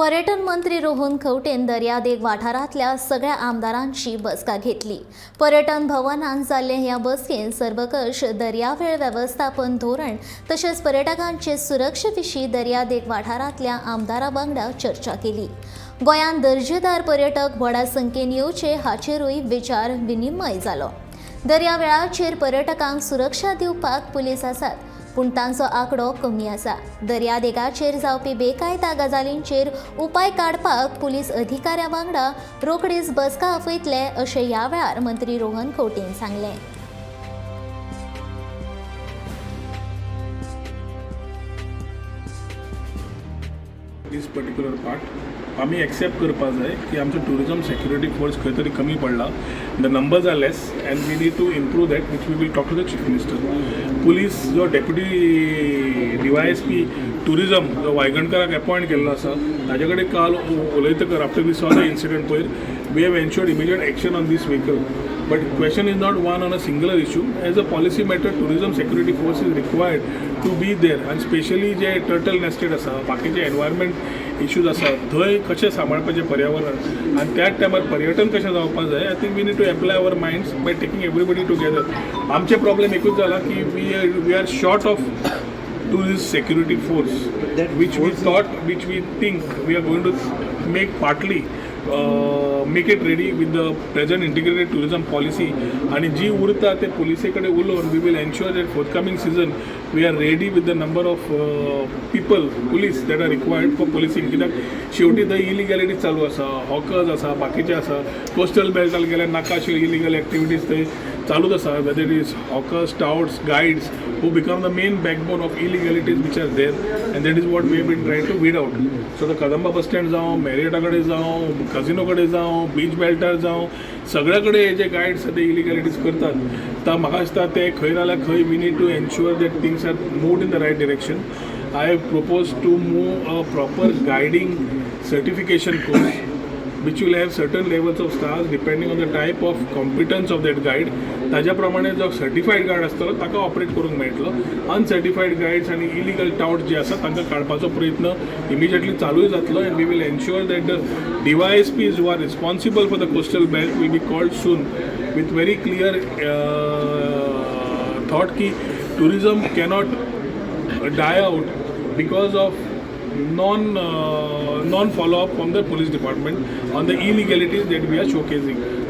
पर्यटन मंत्री रोहन खंवटेन दर्यादेग वाठारांतल्या सगळ्या आमदारांची बसका घेतली. पर्यटन भवनान जाल्ले ह्या बसकेन सर्वकश दर्यावेळ वेवस्थापन धोरण तशेंच पर्यटकांचे सुरक्षे विशीं दर्यादेग वाठारांतल्या आमदारां वांगडा चर्चा केली. गोंयांत दर्जेदार पर्यटक व्हडा संख्येन येवचे हाचेरूय विचार विनिमय जालो. दर्यावेळाचेर पर्यटकांक सुरक्षा दिवपाक पुलीस आसात, पूण तांचो आंकडो कमी आसा. दर्यादेगाचेर जावपी बेकायदा गजालींचेर उपाय काडपाक पुलीस अधिकाऱ्यां वांगडा रोखडीच बसका आपयतले अशें ह्या वेळार मंत्री रोहन खंवटेन सांगलें. दीस पर्टिक्युलर पार्ट आमी एक्सेप्ट करपा जाय की आमचो ट्युरिजम सेक्युरिटी फोर्स खंय तरी कमी पडला. The numbers are less and we need to improve that, which we will talk to the Chief Minister. Police जो डेप्युटी डीवायएसपी टुरिजम जो वायगणकराक अपॉयंट केल्लो आसा, ताजे कडेन काल उलयतकर, after we saw the incident पयर, we have ensured immediate action on this vehicle. But question is not one on a singular issue. As a policy matter, tourism security force is required to be there, and specially J turtle nested आसा, बाकीचे environment issues आसा, थंय कशें सांबाळपाचें पर्यावरण आनी त्याच टायमार पर्यटन कशें जावपाक जाय, I think we need to apply our minds by taking everybody together. आमचे प्रॉब्लेम एकूच जाला की we are short of tourist security force, that which we thought, which we think we are going to make partly make it ready with the present integrated tourism policy. आणि जी उरता ते पुलिसे कडेन उलोवन we will ensure that forthcoming season we are ready with the number of people, police that are required for policing. कित्याक शेवटी थंय इलिगॅलिटी चालू आसा, हॉकर्स आसा, बाकीचे आसा. कोस्टल बेल्टार गेल्यार नाका अश्यो इलिगल एक्टिविटीज थंय चालूच आसा, whether it is hawkers, touts, guides who become the main backbone of illegalities which are there, and that is what we have been trying to weed out. So the Kadamba bus stand जावं, मॅरियटा कडेन जावं, casino कडेन जावं, beach बेल्टार जावं, सगळ्या कडेन हे जे guides ते इलिगॅलिटीज करतात. तर म्हाका दिसता ते खंय नाल्यार खंय we need to ensure that things are moved in the right direction. I have propose to move a proper guiding certification course which will have certain levels of stars depending on the type of competence of that guide. ताज्या प्रमाणे जो certified guide आसतलो ताका operate करूंक मेळटलो. अनसर्टिफायड guides आनी illegal टावट जे आसा तांकां काडपाचो प्रयत्न इमिजिएटली चालूय जातलो, and we will ensure that the DYSPs who are responsible for the coastal belt will be called soon with very clear thought की tourism cannot die out because of non follow up from the police department on the illegalities that we are showcasing.